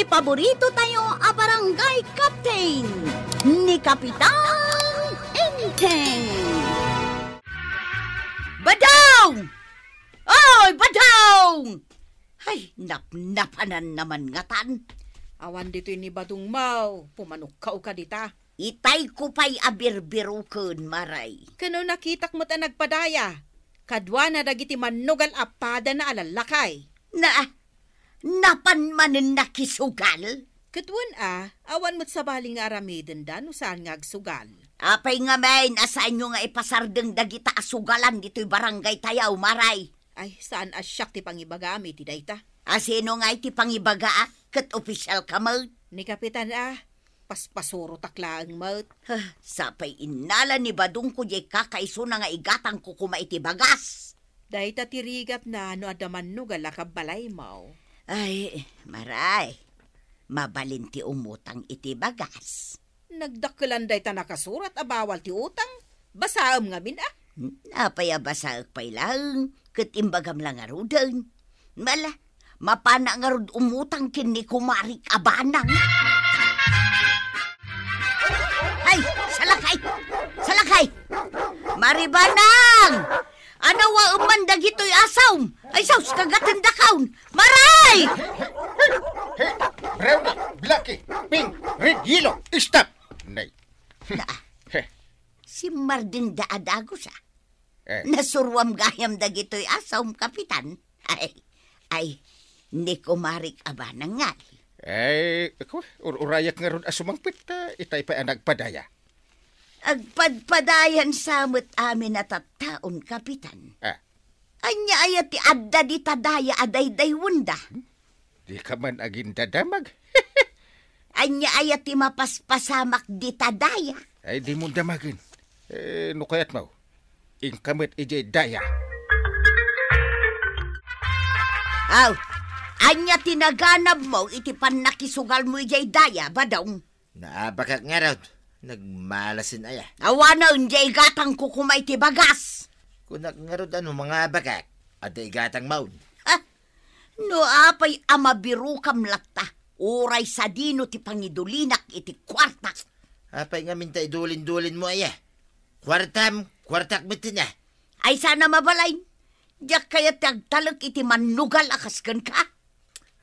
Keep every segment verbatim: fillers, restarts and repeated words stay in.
Paborito tayo a barangay captain, ni Kapitan Enteng. Badong! Oy, Badong! Ay, napnapanan naman ngatan. Awan ditoy ni Badong, Maw. Pumanukkaw ka dita. Itay ko pay a birbiruken, Maray. Ken no nakitak met a nagpadaya, kaduana dagiti mannugal a padana a lallakay. Na, napan manen nakisugal? Ket wen a, awan met sabali nga aramidenda no saan nga agsugal. Apay ngamin a saanyo nga ipasardeng dagita a sugalan ditoy barangay tayo, Maray? Ay, saan a siak ti pangibagam iti dayta. A sino ngay ti pangibaga a ket opisyal ka met? Ni Kapitan a, paspasurotak laeng met. Ah, sapay innala ni Badongko diay kakaisuna nga igatangko koma iti bagas. Dayta ti rigapna no adda mannugal a kabbalaymo. Ay, Maray, mabalin ti umutang iti bagas. Nagdakkelan dayta nakasurat a bawal ti utang. Basaem ngamin a. Apay a basaek pay laeng, ket imbagam la ngaruden. Mala, mapana ngarud umutang ken ni Kumarik a Banang. Ay, salakay! Salakay! Mari Banang! Anawaem man dagitoy asawm? Ay, sus, kagatendakaon! Maray! Hey! Hey! Brownie, Blackie, Pink, Red, Yellow, stop! Nay. Na, Heh. Simmardengda a dagus a. Eh. Nasuroam gayam dagitoy asawm, Kapitan. Ay, ay, ni Kumarik a Banang ngay. Ay, ako, ur-urayak ngarud a sumangpet, ta itay pay a nagpadaya. Agpadpadayan sa met amin a tattaon, Kapitan. Ah. Ania aya ti adda dita daya a daydaywenda? Dika man agindadamag. Ania aya ti mapaspasamak dita daya? Ay, dimon damagen. Eh, no kayatmo, inka met idiay daya. Aw, ania ti naganabmo iti pannakisugalmo idiay daya, Badong? Naabakak ngarud. Nagmalasin aya. Awanen, diay igatangko koma iti bagas. Kunak ngarud a no mangabakak, adda igatangmon. Ha? No apay a mabirokam latta, uray sadino ti pangidulinak iti kuartak. Apay ngamin ta idulindulinmo aya? Kuartam, kuartak met ti na. Ay, saan a mabalin. Diak kayat ti agtalek iti mannugal a kas kenka.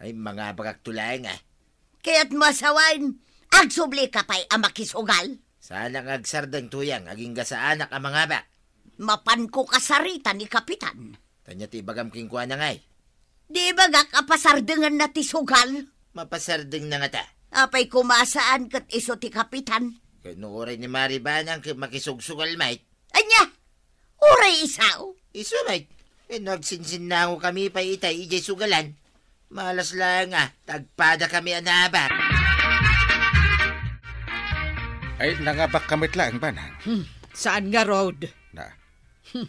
Ay, mangabakakto laeng a. Kayatmo a sawen, agsubli ka pay a makisugal? Saanak nga agsardeng, Tuyang, agingga saanak a mangabak. Mapanko kasarita ni Kapitan. Ania ti ibagam kenkuana ngay? Di ibagak a pasardenganna ti sugal? Mapasardengna ngata. Apay koma a saan ket isu ti Kapitan? Ket no uray ni Mari Banang ket makisugsugal met. Ania? Uray isu? Isu met. Ket no agsinsinnango kami pay itay idiay sugalan, malas laeng a ta agpada kami a naabak. Ay, nangabak ka met laeng, Banang. Hmm, saan ngarud? Na. Hmm.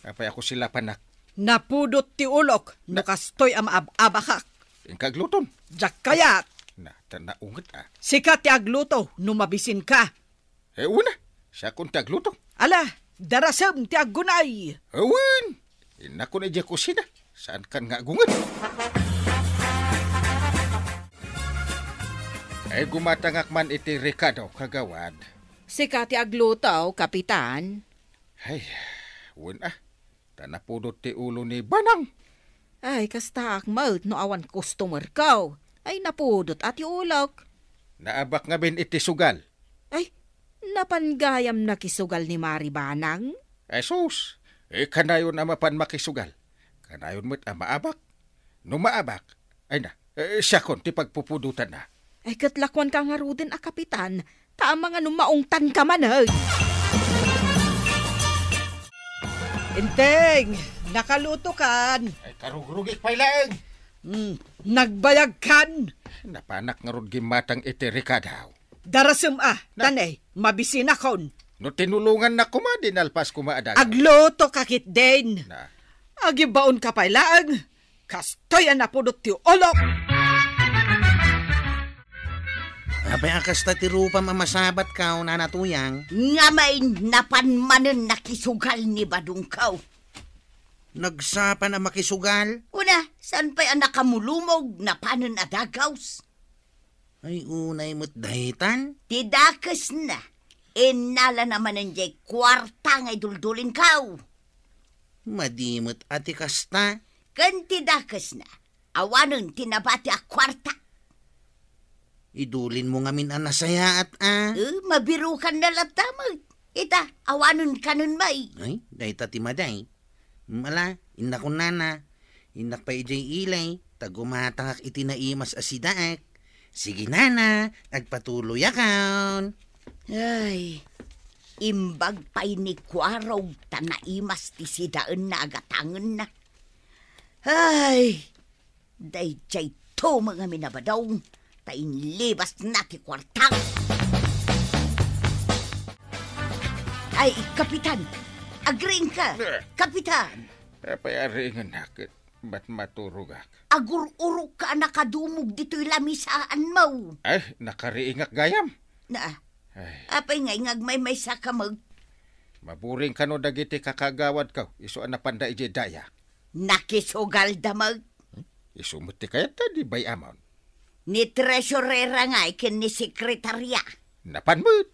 Apay a kusilapanak? Napudot ti ulok no Na- kastoy a maab-abakak. Inka aglutom. Diak kayat. Na, ta naunget a. Sika ti agluto no mabisinka. Eh, una, siakon ti agluto. Ala, darasem ti aggunay. Awan, innakon idiay kusina. Saankan nga agunget? Eh, gumatangak man iti rekado, kagawad. Sika ti agluto, Kapitan. Ay, wen a. Ta napudot ti ulo ni Banang. Ay, kastaak met no awan customer ko. Ay, napudot a ti ulok. Naabak ngamin iti sugal. Ay, napan gayam nakisugal ni Mari Banang? Ay, sus, eh, kanayon a mapan makisugal. Kanayon met a maabak. No maabak, ay na, eh, siakon ti pagpupudotanna. Ay, ket lakuanka ngaruden a kapitan, ta amangan no maungtanka manen. Enteng, nakalutokan. Ay, karugrugik pay laeng. Hmm, nagbayagkan. Napanak ngarud gimmatang iti rekado. Darasem a, Na- tanay, mabisinakon. No tinulongannak koma, di nalpas koma a daga. Agluto ka ketdin. Na. Agibaon ka pay laeng. Kastoy a napudot ti ulok. Apay a kasta ti rupam a masabat ka, Nana Tuyang? Ngamin, napan manen nakisugal ni badongko. Nagsapan a makisugal? Una, saan pay a nakamulumog, napanen a dagaws? Ay, unay met daytan? Ti dakesna, innalana manen jay kuarta nga iduldulinkaw. Madi met a ti kasta. Ken ti dakesna, awanen ti nabati a kuarta. Idulinmo ngamin a nasayaat a. Eh, mabirukanna latta met. Ita, awanen kanen may. Ay, dayta ti maday. Mala, innak kunana. Innak pay idiay ili, ta gumatangak iti naimas a sidaek. Sige, nana, agpatuloyakon. Ay, imbag pay ni Kuarog ta naimas ti sidaenna a gatangenna. Ay, daydiay tumeng a minabadong, ta inlibasna ti kuartang. Ay, Kapitan! Agriingka! Eh. Kapitan! Apay a riingennak? Bat maturogak? Agur-urokka a nakadumog ditoy lamisaanmo. Ay, nakariingak gayam. Na, Ay. Apay ngay nga agmaymaysa ka met? Maburing kano dagiti kakagawadko, isu a napanda idiay daya. Nakisugalda met? Isu met ti kayatda, di bay-amon? Ni treasurera ngay ken ni sekretaria. Napan met.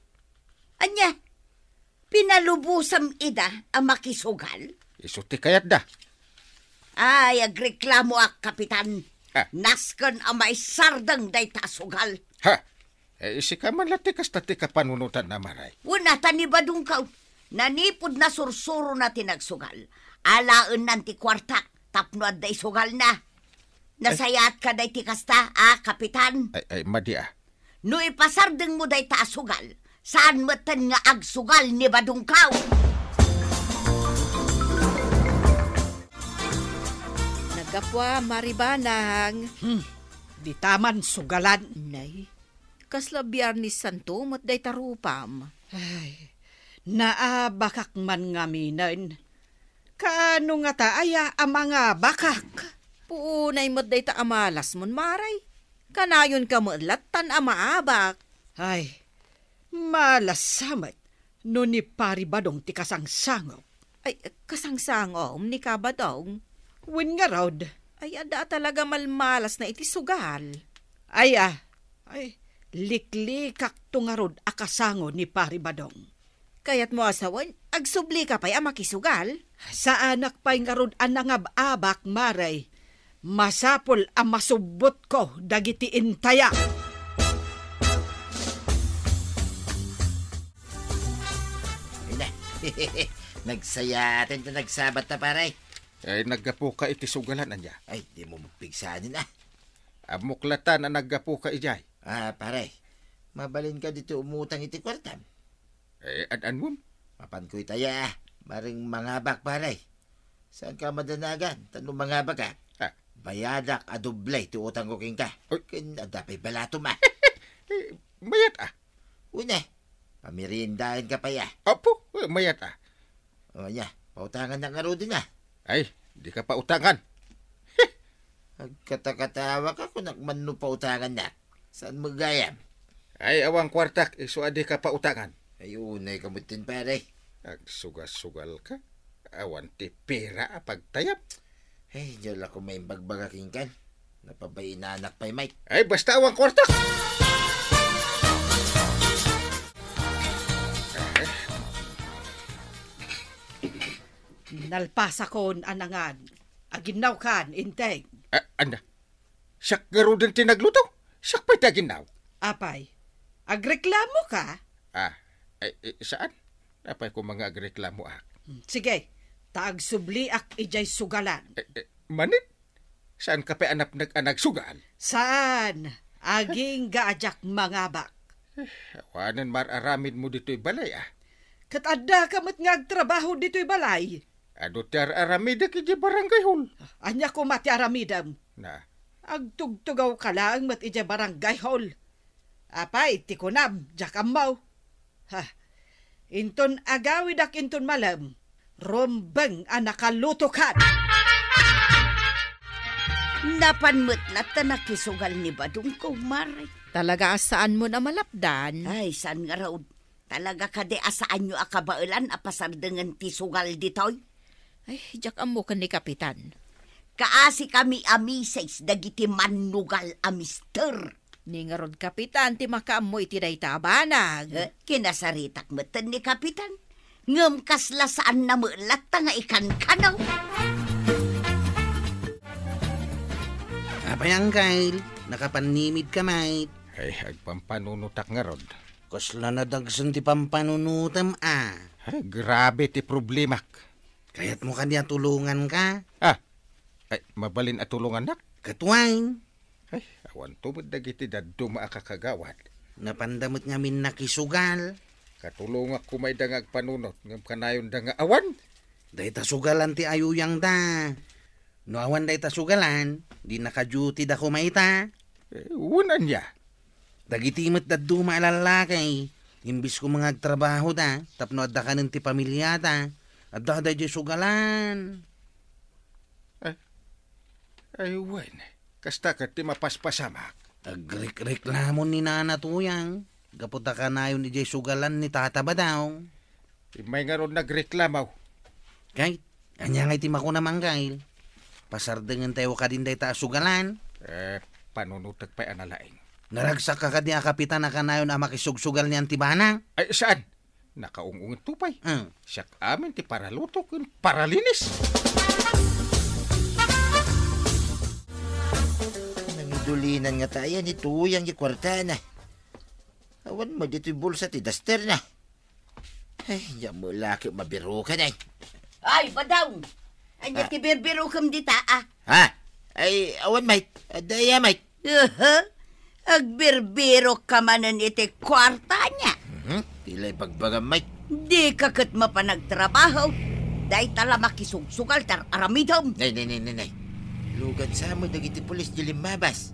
Ania? Pinalubosem ida a makisugal? Isu ti kayatda. Ay, agreklamoak, Kapitan. Ah. Nasken a maisardeng dayta a sugal. Ha? Eh, sika man la ti kasta ti kapanunotanna, Maray. Wen, ta ni Badongko, nanipud nasursurona ti nagsugal, alaennan ti kuartak tapno adda isugalna. Ay. Nasayaatka dayta kasta, a, Kapitan? Ay, ay, madi, a. No ipasardengmo dayta a sugal, saan metten nga agsugal ni Badongko. Naggapu a, Maribanang. Hmm, dita man sugalan. Nay, kasla Biernes Santo met dayta rupam. Ay, naabakak man ngaminen. Kaano ngata aya a mangabakak? Puunay met dayta a malasmon, Maray. Kanayonka met lattan a maabak. Ay, malasa met no ni Pari Badong ti kasangsangom. Ay, kasangsangom ni Ka Badong? Wen ngarud. Ay, adda a talaga malmalasna iti sugal. Ay, a. Ay, liklikakto ngarud a kasango ni Pari Badong. Kayatmo a sawen, agsublika pay a makisugal? Saanak pay ngarud a nangab-abak, Maray. Masapul a masubbotko dagiti intaya. Ay na. Nagsayaaten ta nagsabat ta, pare. Ay, naggapuka iti sugalan, ania? Ay, dimo mapigsanin, a. Ammok latta a naggapuka idiay. A, pare, mabalinka ditoy umutang iti kuartam? Eh, ad-anmom? Mapanko itaya, a. Bareng mangabak, pare. Saanka madanagan, ta no mangabak, a. A. Bayadak a doble ti utangko kenka. Oy. Ken adda pay balatom, a. Eh, mayat, a. Wen, pameriendaenka pay, a. Apo, eh, mayat, a. O, ania, pautangannak ngaruden, a. Ay, dika pautangan. Agkatakatawaka kunak man no pautangannak. Saan met gayam? Ay, awan kuartak, isu a dika pautangan. Ay, unayka metten, pare. Agsugal-sugalka. Awan ti pera a pagtayab. Ay, diak la ko maimbagbaga kenka. Napabaynanak pay met. Ay, basta awan kuartak! Nalpasakon a nangan. Aginnawkan, Enteng. A, anda? Siak ngaruden ti nagluto? Siak pay ti aginnaw. Apay, agreklamoka? A, eh, eh, saan? Apay koma nga agreklamoak? Hmm, sige, ta agsubliak idiay sugalan. Eh, eh, manen? Saanka pay a napnek a nagsugal? Saan? Agingga a diak mangabak. Eh, awanen mar-aramidmo ditoy balay, a. Ket addaka met nga agtrabaho ditoy balay. Adu ti ar-aramidek idiay barangay hall. Ania koma ti aramidem? Na. Agtugtugawka laeng met idiay barangay hall. Apay, ti kunam, diak ammo. Ha, inton agawidak inton malem, rumbeng a nakalutokan. Napan met latta nakisugal ni Badongko, Mare. Talaga a saanmon a malapdan? Ay, saan ngarud. Talaga kadi a saanyo a kabaelan a pasardengen ti sugal ditoy? Ay, diak ammo ken ni Kapitan. Kaasikami a misis dagiti mannugal a mister. Ni ngarud, Kapitan, ti makaammo iti dayta a banag. Eh, kinasaritak metten ni Kapitan. Ngem kasla saanna met latta nga ikankanaw. Apay, Angkel, nakapannimid ka met? Ay, agpampanunotak ngarud. Kasla nadagsen ti pampanunotem a. Ay, grabe ti problemak. Kayatmo kadi a tulonganka? Ah, ay, mabalin a tulongannak? Ket wen. Ay, awanto met dagiti dadduma a kakagawad. Napanda met ngamin nakisugal. Katulongak koma ida nga agpanunot, ngem kanayonda nga awan. Dayta sugalan ti ayuyangda. No awan dayta sugalan, di naka-duty da koma ita. Eh, wen ania? Dagiti met dadduma a lallaki, imbes koma nga agtrabahoda tapno adda kanen ti pamiliada, adda daydiay sugalan. Ay, ay, wen, kasta ket ti mapaspasamak. Agrikreklamon ni Nana Tuyang, gapu ta kanayon idiay sugalan ni Tata Badong. Immay ngarud nagreklamo. Kay, ania ngay ti makunam, Angkel? Pasardengentayo kadin dayta a sugalan? Eh, panunotek pay a nalaing. Naragsak ka kadi a kapitan a kanayon a makisugsugal ni Auntie Bana? Ay, saan? Nakaung-ungit to pay. Hmm. Siak amin ti paraluto ken paralinis. Nangidulinan ngata aya ni Tuyang ti kuartana. Awan met ditoy bulsa ti dasterna. Ay, ania met la ket mabiruken, ay. Ay, Badong! Ania Ah. ti birbirukem dita, ah? Ha? Ay, awan, met. Adda aya, met. Aha. Agbirbirok ka manen iti kuarta, ania? Mhm. Ti la ibagbagam, met. Dika ket mapan agtrabaho. Dayta la makisugsugal ti ar-aramidem. Nay, nay, nay, nay, nay. Lugansa met dagiti pulis di limmabas.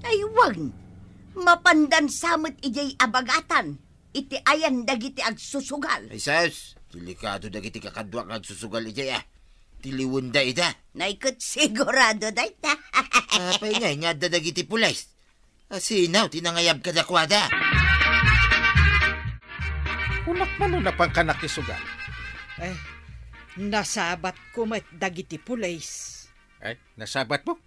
Ay, wen. Mapandan sa met idiay abagatan iti ayan dagiti agsusugal. Ay, sus, delikado dagiti kakaduak nga agsusugal idiay, ah. Tiliwenda ida. Nay, ket sigurado dayta. Apay ngay nga adda dagiti pulis? Asino ti nangayab kadakuada? Kunak man no napanka nakisugal. Eh, nasabatko met dagiti pulis. Ay, nasabatmo?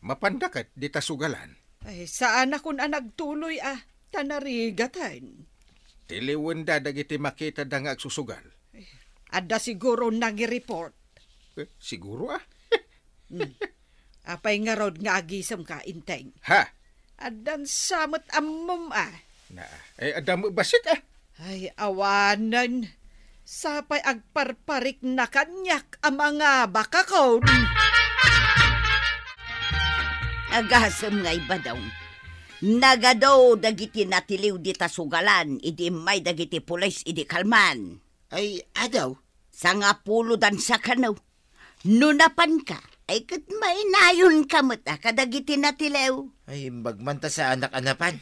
Mapanda ket dita sugalan? Ay, saanakon a nagtuloy, ah, ta narigaten. Tiliwenda dagiti makitada nga agsusugal. Adda siguro nangi-report. Eh, siguro, ah. Hmm. Apay ngarud nga agisemka, Inteng? Ha? Addan sa met ammom, ah. Na, eh, adda met bassit, ah. Ay, awanen. Sapay agparparikna kaniak a mangabakakon. Agasem ngay, Badong. Nagadu dagiti natiliw dita sugalan idi immay dagiti pulis idi kalman. Ay, adu? Sangapulo dansa kano. No napanka, ay ket mainayonka met a kadagiti natiliw. Ay, imbag man ta saanak a napan.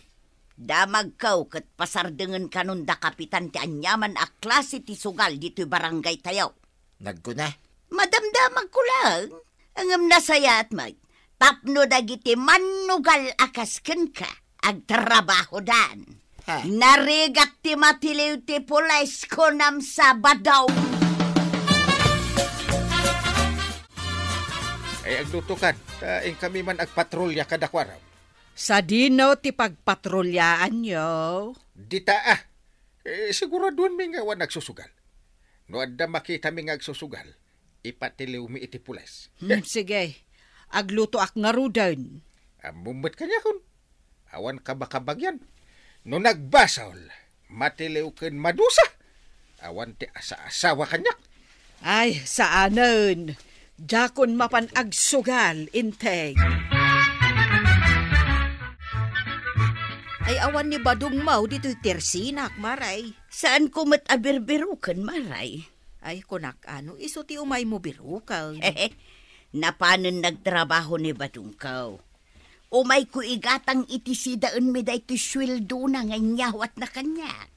Damagko ket pasardengen kanon da kapitan ti aniaman a klase ti sugal ditoy barangay tayo. Nagkuna? Madamdamagko laeng, ngem nasayaat met tapno dagiti mannugal a kas kenka agtrabahodan. Ha? Narigat ti matiliw ti pulis, kunam sa, Badong. Ay, aglutokan, ta inkami man agpatrolya kadakuada. Sadino ti pagpatrolyaanyo? Dita, ah. Eh, siguraduanmi nga awan agsusugal. No adda makitami nga agsusugal, ipatiliwmi iti pulis. Hmm, sige. Aglutoak ngaruden. Ammom met kaniakon. Awan kabakabagian. No nagbasol, matiliw ken madusa. Awan ti asa-asawa kaniak. Ay, saanen. Diakon mapan agsugal, Inteng. Ay, awan ni Badong Mau ditoy tersinak, Maray. Saanko met a birbiruken, Maray. Ay, kunak, ano, isu ti umaymo biruken? Napanen nagtrabaho ni Badongko. Umayko igatang iti sidaenmi daytoy sueldona nga inyawatna kaniak.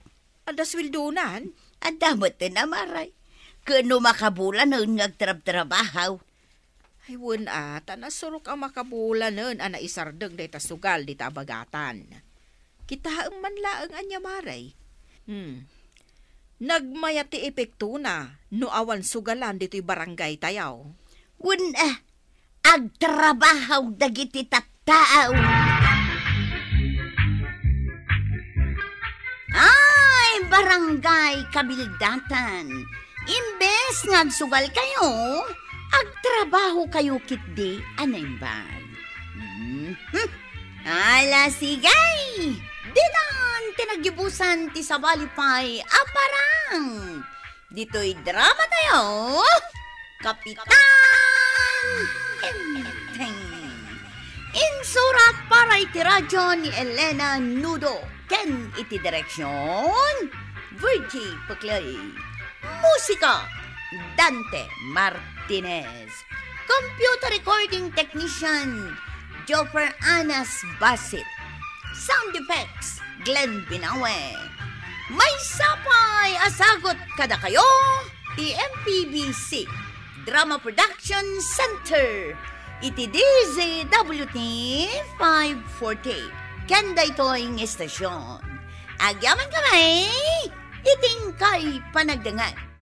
Adda sueldonan? Adda met, Maray. Ken no makabulanen nga agtrabtrabaho. Ay, wen a, ta nasurok a makabulanen a naisardeng dayta sugal dita abagatan. Kitaem man laeng ania, Maray. Hmm. Nagmayat ti epektona no awan sugalan ditoy barangay tayo. Wen a, agtrabaho dagiti tattao. Barangay Kabildatan. Imbes nga agsugal kayo, agtrabaho kayo kitdi a naimbag. Mhm. Ala, sige! Ditan ti naggibusan ti sabali pay a parang. Ditoy drama tayo, Kapitan Enteng. Insurat para iti radyo ni Elena Nudo ken iti direksyon, Virgie Peclay. Musika, Dante Martinez. Computer recording technician, Joffer Anas Basit. Sound effects, Glenn Binawe. Maysa pay a sagut kadakayo ti M P B C Drama Production Center iti D Z W T five forty. Ken daytoy nga istasyon. Agyamankami iti inkay panagdengngeg.